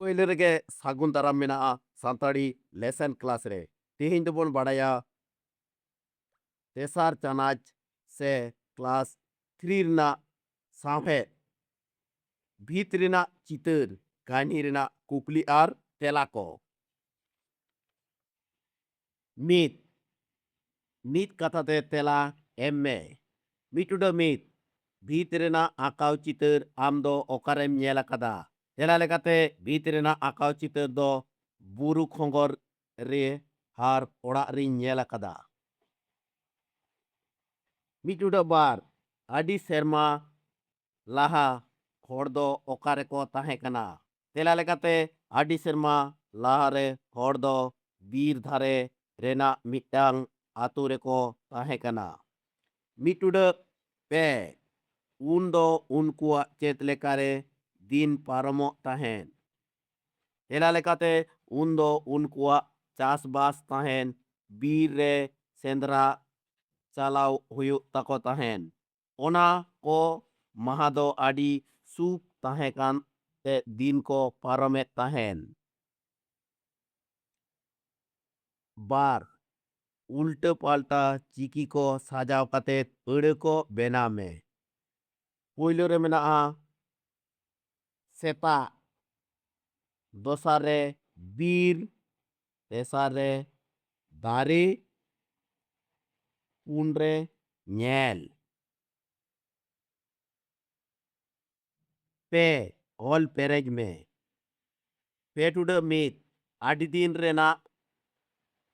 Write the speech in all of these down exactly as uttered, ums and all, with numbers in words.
ᱯᱳᱭᱞᱳ ᱨᱮᱜᱮ ᱥᱟᱹᱜᱩᱱ ᱫᱟᱨᱟᱢ ᱢᱮᱱᱟᱜᱼᱟ ᱥᱟᱱᱛᱟᱲᱤ ᱞᱮᱥᱚᱱ ᱠᱞᱟᱥ ᱨᱮ᱾ ᱛᱮᱦᱮᱧ ᱫᱚᱵᱚᱱ ᱵᱟᱲᱟᱭᱟ ᱛᱮᱥᱟᱨ ᱪᱟᱱᱟᱪ ᱥᱮ ᱠᱞᱟᱥ ᱛᱷᱨᱤ ᱨᱮᱱᱟᱜ ᱥᱟᱶᱦᱮᱫ, ᱵᱷᱤᱛ ᱨᱮᱱᱟᱜ ᱪᱤᱛᱟᱹᱨ, ᱠᱟᱹᱦᱱᱤ ᱨᱮᱱᱟᱜ ᱠᱩᱠᱞᱤ ᱟᱨ ᱛᱮᱞᱟ ᱠᱚ᱾ ᱢᱤᱫ, ᱢᱤᱫ ᱠᱟᱛᱷᱟ ᱛᱮ ᱛᱮᱞᱟ ᱮᱢ ᱢᱮ᱾ ᱢᱤᱫ ᱴᱩᱰᱟᱹ ᱢᱤᱫ, ᱵᱷᱤᱛ ᱨᱮᱱᱟᱜ ᱟᱸᱠᱟᱣ ᱪᱤᱛᱟᱹᱨ ᱟᱢ ᱫᱚ ᱚᱠᱟᱨᱮᱢ ᱧᱮᱞ ᱟᱠᱟᱫᱟ? ᱛᱮᱞᱟ ᱞᱮᱠᱟᱛᱮ, ᱵᱷᱤᱛ ᱨᱮᱱᱟᱜ ᱟᱸᱠᱟᱣ ᱪᱤᱛᱟᱹᱨ ᱫᱚ ᱵᱩᱨᱩ ᱠᱷᱚᱸᱜᱚᱨ ᱨᱮ ᱟᱨ ᱚᱲᱟᱜ ᱨᱤᱧ ᱧᱮᱞ ᱟᱠᱟᱫᱟ᱾ ᱢᱤᱫ ᱴᱩᱰᱟᱹ ᱵᱟᱨ, ᱟᱹᱰᱤ ᱥᱮᱨᱢᱟ ᱞᱟᱦᱟ ᱦᱚᱲ ᱫᱚ ᱚᱠᱟ ᱨᱮᱠᱚ ᱛᱟᱦᱮᱸ ᱠᱟᱱᱟ? ᱛᱮᱞᱟ ᱞᱮᱠᱟᱛᱮ, ᱟᱹᱰᱤ ᱥᱮᱨᱢᱟ ᱞᱟᱦᱟᱨᱮ ᱦᱚᱲ ᱫᱚ ᱵᱤᱨ ᱫᱷᱟᱨᱮ ᱨᱮᱱᱟᱜ ᱢᱤᱫᱴᱟᱝ ᱟᱛᱳ ᱨᱮᱠᱚ ᱛᱟᱦᱮᱸ ᱠᱟᱱᱟ᱾ ᱢᱤᱫ ᱴᱩᱰᱟᱹᱜ ᱯᱮ, ᱩᱱ ᱫᱚ ᱩᱱᱠᱩᱣᱟᱜ ᱪᱮᱫ ᱞᱮᱠᱟᱨᱮ ᱫᱤᱱ ᱯᱟᱨᱚᱢᱚᱜ ᱛᱟᱦᱮᱸᱫ? ᱛᱮᱞᱟ ᱞᱮᱠᱟᱛᱮ, ᱩᱱ ᱫᱚ ᱩᱱᱠᱩᱣᱟᱜ ᱪᱟᱥᱵᱟᱥ ᱛᱟᱦᱮᱸᱱ, ᱵᱤᱨ ᱨᱮ ᱥᱮᱸᱫᱽᱨᱟ ᱪᱟᱞᱟᱣ ᱦᱩᱭᱩᱜ ᱛᱟᱠᱚ ᱛᱟᱦᱮᱸᱱ᱾ ᱚᱱᱟ ᱠᱚ ᱢᱟᱦᱟ ᱫᱚ ᱟᱹᱰᱤ ᱥᱩᱠ ᱛᱟᱦᱮᱸ ᱠᱟᱱ ᱛᱮ ᱫᱤᱱ ᱠᱚ ᱯᱟᱨᱚᱢᱮᱫ ᱛᱟᱦᱮᱸᱱ᱾ ᱵᱟᱨ, ᱩᱞᱴᱟᱹ ᱯᱟᱞᱴᱟ ᱪᱤᱠᱤ ᱠᱚ ᱥᱟᱡᱟᱣ ᱠᱟᱛᱮ ᱟᱹᱲᱟᱹ ᱠᱚ ᱵᱮᱱᱟᱣ ᱢᱮ᱾ ᱯᱳᱭᱞᱳ ᱨᱮ ᱢᱮᱱᱟᱜᱼᱟ ᱥᱮᱛᱟᱜ, ᱫᱚᱥᱟᱨ ᱨᱮ ᱵᱤᱨ, ᱛᱮᱥᱟᱨ ᱨᱮ ᱫᱟᱨᱮ, ᱯᱩᱱ ᱨᱮ ᱧᱮᱞ᱾ ᱯᱮ, ᱚᱞ ᱯᱮᱨᱮᱡ ᱢᱮ᱾ ᱯᱮ ᱴᱩᱰᱟᱹᱜ ᱢᱤᱫ, ᱟᱹᱰᱤ ᱫᱤᱱ ᱨᱮᱱᱟᱜ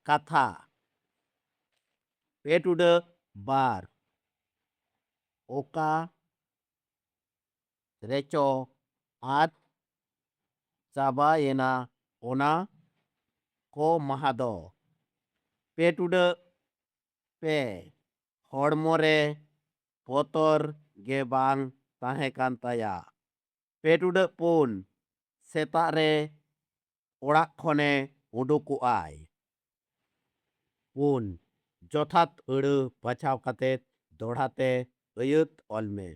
ᱠᱟᱛᱷᱟ᱾ ᱯᱮ ᱴᱩᱰᱟᱹᱜ ᱵᱟᱨ, ᱚᱠᱟ ᱨᱮᱪᱚ ᱟᱫ ᱪᱟᱵᱟᱭᱮᱱᱟ ᱚᱱᱟ ᱠᱚ ᱢᱟᱦᱟ ᱫᱚ᱾ ᱯᱮ ᱴᱩᱰᱟᱹᱜ ᱯᱮ, ᱦᱚᱲᱢᱚ ᱨᱮ ᱵᱚᱛᱚᱨ ᱜᱮ ᱵᱟᱝ ᱛᱟᱦᱮᱸ ᱠᱟᱱ ᱛᱟᱭᱟ᱾ ᱯᱮ ᱴᱩᱰᱟᱹᱜ ᱯᱩᱱ, ᱥᱮᱛᱟᱜ ᱨᱮ ᱚᱲᱟᱜ ᱠᱷᱚᱱᱮ ᱩᱰᱩᱠᱚᱜᱼᱟᱭ᱾ ᱯᱩᱱ, ᱡᱚᱛᱷᱟᱛ ᱟᱹᱲᱟᱹ ᱵᱟᱪᱷᱟᱣ ᱠᱟᱛᱮ ᱫᱚᱦᱲᱟ ᱛᱮ ᱟᱹᱭᱟᱹᱛ ᱚᱞ ᱢᱮ᱾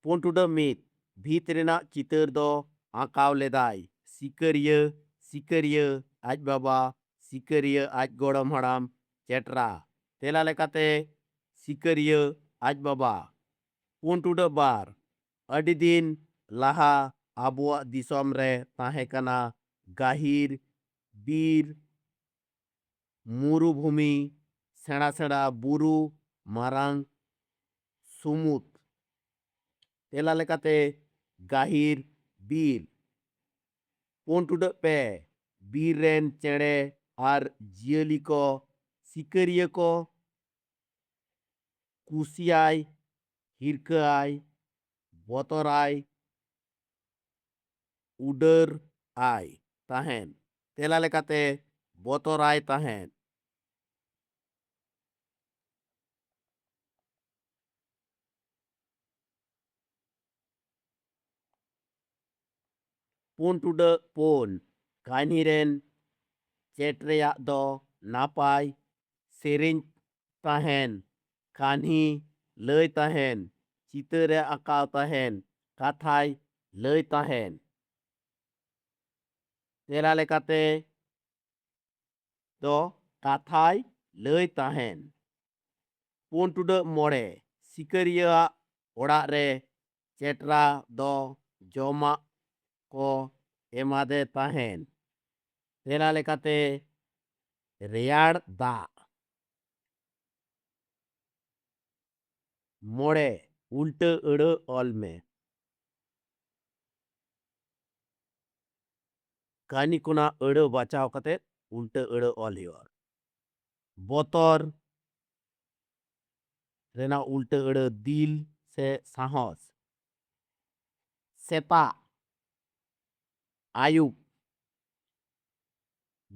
ᱯᱩᱱ ᱴᱩᱰᱟᱹᱜ ᱢᱤᱫ, ᱵᱷᱤᱛ ᱨᱮᱱᱟᱜ ᱪᱤᱛᱟᱹᱨ ᱫᱚ ᱟᱸᱠᱟᱣ ᱞᱮᱫᱟᱭ᱾ ᱥᱤᱠᱟᱹᱨᱤᱭᱟᱹ, ᱥᱤᱠᱟᱹᱨᱤᱭᱟᱹ ᱟᱡ ᱵᱟᱵᱟ, ᱥᱤᱠᱟᱹᱨᱤᱭᱟᱹ ᱟᱡ ᱜᱚᱲᱚᱢ ᱦᱟᱲᱟᱢ, ᱪᱮᱴᱨᱟ᱾ ᱛᱮᱞᱟ ᱞᱮᱠᱟᱛᱮ ᱥᱤᱠᱟᱹᱨᱤᱭᱟᱹ ᱟᱡ ᱵᱟᱵᱟ᱾ ᱯᱩᱱ ᱴᱩᱰᱟᱹᱜ ᱵᱟᱨ, ᱟᱹᱰᱤ ᱫᱤᱱ ᱞᱟᱦᱟ ᱟᱵᱚᱣᱟᱜ ᱫᱤᱥᱚᱢ ᱨᱮ ᱛᱟᱦᱮᱸ ᱠᱟᱱᱟ ᱜᱟᱹᱦᱤᱨ ᱵᱤᱨ, ᱢᱩᱨᱩᱵᱷᱩᱢᱤ, ᱥᱮᱬᱟ ᱥᱮᱬᱟ ᱵᱩᱨᱩ, ᱢᱟᱨᱟᱝ ᱥᱩᱢᱩᱫ᱾ ᱛᱮᱞᱟ ᱞᱮᱠᱟᱛᱮ ᱜᱟᱹᱦᱤᱨ ᱵᱤᱨ᱾ ᱯᱩᱱ ᱴᱩᱰᱟᱹᱜ ᱯᱮ, ᱵᱤᱨ ᱨᱮᱱ ᱪᱮᱬᱮ ᱟᱨ ᱡᱤᱭᱟᱹᱞᱤ ᱠᱚ ᱥᱤᱠᱟᱹᱨᱤᱭᱟᱹ ᱠᱚ ᱠᱩᱥᱤᱭᱟᱭ, ᱦᱤᱨᱠᱟᱹᱟᱭ, ᱵᱚᱛᱚᱨᱟᱭ, ᱩᱰᱟᱹᱨ ᱟᱭ ᱛᱟᱦᱮᱸᱱ᱾ ᱛᱮᱞᱟ ᱞᱮᱠᱟᱛᱮ ᱵᱚᱛᱚᱨᱟᱭ ᱛᱟᱦᱮᱸᱱ᱾ ᱯᱩᱱ ᱴᱩᱰᱟᱹᱜ ᱯᱩᱱ, ᱠᱟᱹᱦᱱᱤ ᱨᱮᱱ ᱪᱮᱴᱨᱮᱭᱟᱜ ᱫᱚ ᱱᱟᱯᱟᱭ ᱥᱮᱨᱮᱧ ᱛᱟᱦᱮᱸᱱ, ᱠᱟᱹᱦᱱᱤ ᱞᱟᱹᱭ ᱛᱟᱦᱮᱸᱱ, ᱪᱤᱛᱟᱹᱨᱮ ᱟᱸᱠᱟᱣ ᱛᱟᱦᱮᱸᱱ, ᱠᱟᱛᱷᱟᱭ ᱞᱟᱹᱭ ᱛᱟᱦᱮᱸᱱ᱾ ᱛᱮᱞᱟ ᱞᱮᱠᱟᱛᱮ ᱫᱚ ᱠᱟᱛᱷᱟᱭ ᱞᱟᱹᱭ ᱛᱟᱦᱮᱸᱱ᱾ ᱯᱩᱱ ᱴᱩᱰᱟᱹᱜ ᱢᱚᱬᱮ, ᱥᱤᱠᱟᱹᱨᱤᱭᱟᱹᱣᱟᱜ ᱚᱲᱟᱜ ᱨᱮ ᱪᱮᱴᱨᱟ ᱫᱚ ᱡᱚᱢᱟᱜ ᱠᱚ ᱮᱢᱟᱫᱮ ᱛᱟᱦᱮᱸᱱ᱾ ᱛᱮᱞᱟ ᱞᱮᱠᱟᱛᱮ ᱨᱮᱭᱟᱲ ᱫᱟᱜ᱾ ᱢᱚᱬᱮ, ᱩᱞᱴᱟᱹ ᱟᱹᱲᱟᱹ ᱚᱞ ᱢᱮ᱾ ᱠᱟᱹᱦᱱᱤ ᱠᱷᱚᱱᱟᱜ ᱟᱹᱲᱟᱹ ᱵᱟᱪᱷᱟᱣ ᱠᱟᱛᱮ ᱩᱞᱴᱟᱹ ᱟᱹᱲᱟᱹ ᱚᱞ ᱦᱩᱭᱩᱜᱼᱟ᱾ ᱵᱚᱛᱚᱨ ᱨᱮᱱᱟᱜ ᱩᱞᱴᱟᱹ ᱟᱹᱲᱟᱹ ᱫᱤᱞ ᱥᱮ ᱥᱟᱦᱚᱥ᱾ ᱥᱮᱛᱟᱜ, ᱟᱹᱭᱩᱵ,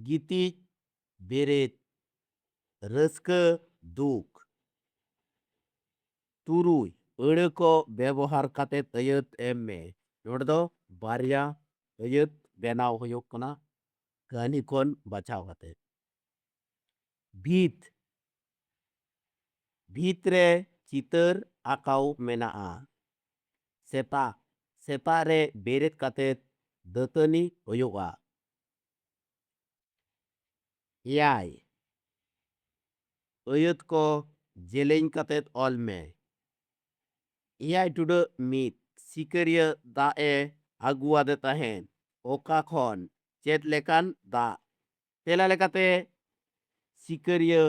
ᱜᱤᱛᱤᱡ, ᱵᱮᱨᱮᱫ, ᱨᱟᱹᱥᱠᱟᱹ, ᱫᱩᱠ᱾ ᱛᱩᱨᱩᱭ, ᱟᱹᱲᱟᱹ ᱠᱚ ᱵᱮᱵᱚᱦᱟᱨ ᱠᱟᱛᱮ ᱟᱹᱭᱟᱹᱛ ᱮᱢ ᱢᱮ᱾ ᱱᱚᱰᱮ ᱫᱚ ᱵᱟᱨᱭᱟ ᱟᱹᱭᱟᱹᱛ ᱵᱮᱱᱟᱣ ᱦᱩᱭᱩᱜ ᱠᱟᱱᱟ ᱠᱟᱹᱦᱱᱤ ᱠᱷᱚᱱ ᱵᱟᱪᱷᱟᱣ ᱠᱟᱛᱮ᱾ ᱵᱷᱤᱛ, ᱵᱷᱤᱛ ᱨᱮ ᱪᱤᱛᱟᱹᱨ ᱟᱸᱠᱟᱣ ᱢᱮᱱᱟᱜᱼᱟ᱾ ᱥᱮᱛᱟ, ᱥᱮᱛᱟᱜ ᱨᱮ ᱵᱮᱨᱮᱫ ᱠᱟᱛᱮ ᱫᱟᱹᱛᱟᱹᱱᱤ ᱦᱩᱭᱩᱜᱼᱟ᱾ ᱮᱭᱟᱭ, ᱟᱹᱭᱟᱹᱛ ᱠᱚ ᱡᱮᱞᱮᱧ ᱠᱟᱛᱮ ᱚᱞ ᱢᱮ᱾ ᱮᱭᱟᱭ ᱴᱩᱰᱟᱹᱜ ᱢᱤᱫ, ᱥᱤᱠᱟᱹᱨᱤᱭᱟᱹ ᱫᱟᱜ ᱮ ᱟᱹᱜᱩᱣᱟᱫᱮ ᱛᱟᱦᱮᱸᱫ᱾ ᱚᱠᱟ ᱠᱷᱚᱱ? ᱪᱮᱫ ᱞᱮᱠᱟᱱ ᱫᱟᱜ? ᱛᱮᱞᱟ ᱞᱮᱠᱟᱛᱮ, ᱥᱤᱠᱟᱹᱨᱤᱭᱟᱹ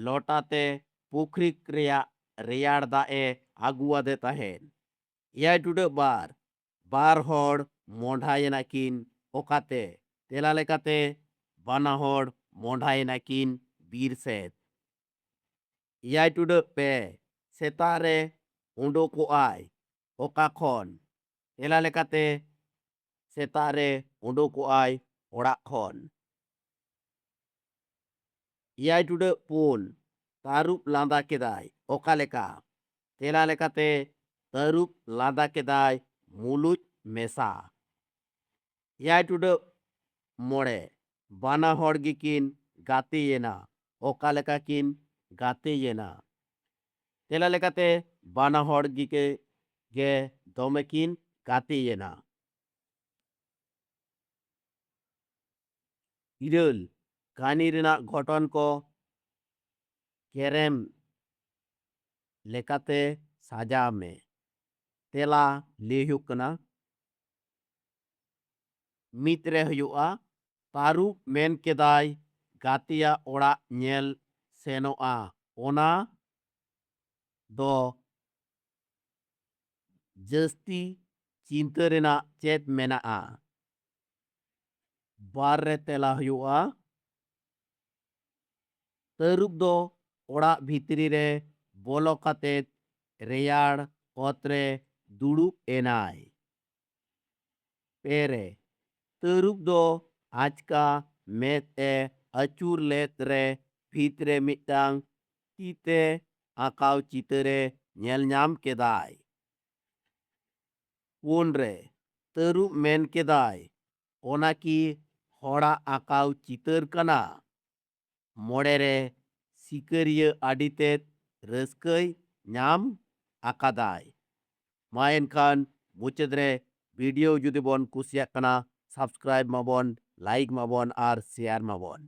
ᱞᱚᱴᱟ ᱛᱮ ᱯᱩᱠᱷᱨᱤ ᱨᱮᱭᱟᱜ ᱨᱮᱭᱟᱲ ᱫᱟᱜ ᱮ ᱟᱹᱜᱩᱣᱟᱫᱮ ᱛᱟᱦᱮᱸᱫ᱾ ᱮᱭᱟᱭ ᱴᱩᱰᱟᱹᱜ ᱵᱟᱨ, ᱵᱟᱨ ᱦᱚᱲ ᱢᱚᱸᱰᱷᱟᱭᱮᱱᱟ ᱠᱤᱱ᱾ ᱚᱠᱟᱛᱮ? ᱛᱮᱞᱟ ᱞᱮᱠᱟᱛᱮ, ᱵᱟᱱᱟ ᱦᱚᱲ ᱢᱚᱸᱰᱷᱟᱭᱮᱱᱟ ᱠᱤᱱ ᱵᱤᱨ ᱥᱮᱫ᱾ ᱮᱭᱟᱭ ᱴᱩᱰᱟᱹᱜ ᱯᱮ, ᱥᱮᱛᱟᱜ ᱨᱮ ᱩᱰᱩᱠᱚᱜᱼᱟᱭ᱾ ᱚᱠᱟ ᱠᱷᱚᱱ? ᱛᱮᱞᱟ ᱞᱮᱠᱟᱛᱮ, ᱥᱮᱛᱟᱜ ᱨᱮ ᱩᱰᱩᱠᱚᱜᱼᱟᱭ ᱚᱲᱟᱜ ᱠᱷᱚᱱ᱾ ᱮᱭᱟᱭ ᱴᱩᱰᱟᱹᱜ ᱯᱩᱱ, ᱛᱟᱹᱨᱩᱵ ᱞᱟᱸᱫᱟ ᱠᱮᱫᱟᱭ᱾ ᱚᱠᱟ ᱞᱮᱠᱟ? ᱛᱮᱞᱟ ᱞᱮᱠᱟᱛᱮ, ᱛᱟᱹᱨᱩᱵ ᱞᱟᱸᱫᱟ ᱠᱮᱫᱟᱭ ᱢᱩᱞᱩᱡ ᱢᱮᱥᱟ᱾ ᱮᱭᱟᱭ ᱴᱩᱰᱟᱹᱜ ᱢᱚᱬᱮ, ᱵᱟᱱᱟ ᱦᱚᱲ ᱜᱮᱠᱤᱱ ᱜᱟᱛᱮᱭᱮᱱᱟ᱾ ᱚᱠᱟ ᱞᱮᱠᱟ ᱠᱤᱱ ᱜᱟᱛᱮᱭᱮᱱᱟ? ᱛᱮᱞᱟ ᱞᱮᱠᱟᱛᱮ, ᱵᱟᱱᱟ ᱦᱚᱲ ᱜᱮ, ᱜᱮ ᱫᱚᱢᱮ ᱠᱤᱱ ᱜᱟᱛᱮᱭᱮᱱᱟ᱾ ᱤᱨᱟᱹᱞ, ᱠᱟᱹᱦᱱᱤ ᱨᱮᱱᱟᱜ ᱜᱷᱚᱴᱚᱱ ᱠᱚ ᱠᱮᱨᱮᱢ ᱞᱮᱠᱟᱛᱮ ᱥᱟᱡᱟᱣ ᱢᱮ᱾ ᱛᱮᱞᱟ ᱞᱟᱹᱭ ᱦᱩᱭᱩᱜ ᱠᱟᱱᱟ, ᱢᱤᱫ ᱨᱮ ᱦᱩᱭᱩᱜᱼᱟ, ᱛᱟᱹᱨᱩᱵ ᱢᱮᱱ ᱠᱮᱫᱟᱭ ᱜᱟᱛᱮᱭᱟᱜ ᱚᱲᱟᱜ ᱧᱮᱞ ᱥᱮᱱᱚᱜᱼᱟ᱾ ᱚᱱᱟ ᱫᱚ ᱡᱟᱹᱥᱛᱤ ᱪᱤᱱᱛᱟᱹ ᱨᱮᱱᱟᱜ ᱪᱮᱫ ᱢᱮᱱᱟᱜᱼᱟ? ᱵᱟᱨ ᱨᱮ ᱛᱮᱞᱟ ᱦᱩᱭᱩᱜᱼᱟ, ᱛᱟᱹᱨᱩᱵ ᱫᱚ ᱚᱲᱟᱜ ᱵᱷᱤᱛᱨᱤ ᱨᱮ ᱵᱚᱞᱚ ᱠᱟᱛᱮ ᱨᱮᱭᱟᱲ ᱚᱛ ᱨᱮ ᱫᱩᱲᱩᱵ ᱮᱱᱟᱭ᱾ ᱯᱮ ᱨᱮ, ᱛᱟᱹᱨᱩᱵ ᱫᱚ ᱟᱪᱠᱟ ᱢᱮᱫ ᱮ ᱟᱹᱪᱩᱨ ᱞᱮᱫ ᱨᱮ ᱵᱷᱤᱛ ᱨᱮ ᱢᱤᱫᱴᱟᱝ ᱛᱤ ᱛᱮ ᱟᱸᱠᱟᱣ ᱪᱤᱛᱟᱹᱨᱮ ᱧᱮᱞ ᱧᱟᱢ ᱠᱮᱫᱟᱭ᱾ ᱯᱩᱱ ᱨᱮ, ᱛᱟᱹᱨᱩᱵ ᱢᱮᱱ ᱠᱮᱫᱟᱭ, "ᱚᱱᱟ ᱠᱤ ᱦᱚᱲᱟᱜ ᱟᱸᱠᱟᱣ ᱪᱤᱛᱟᱹᱨ ᱠᱟᱱᱟ?" ᱢᱚᱬᱮ ᱨᱮ, ᱥᱤᱠᱟᱹᱨᱤᱭᱟᱹ ᱟᱹᱰᱤ ᱛᱮᱫ ᱨᱟᱹᱥᱠᱟᱹᱭ ᱧᱟᱢ ᱟᱠᱟᱫᱟᱭ᱾ ᱢᱟ ᱮᱱᱠᱷᱟᱱ ᱢᱩᱪᱟᱹᱫ ᱨᱮ video ᱡᱩᱫᱤ ᱵᱚᱱ ᱠᱩᱥᱤᱭᱟᱜ ᱠᱟᱱᱟ, subscribe ᱢᱟᱵᱚᱱ, like ᱢᱟᱵᱚᱱ ᱟᱨ share ᱢᱟᱵᱚᱱ᱾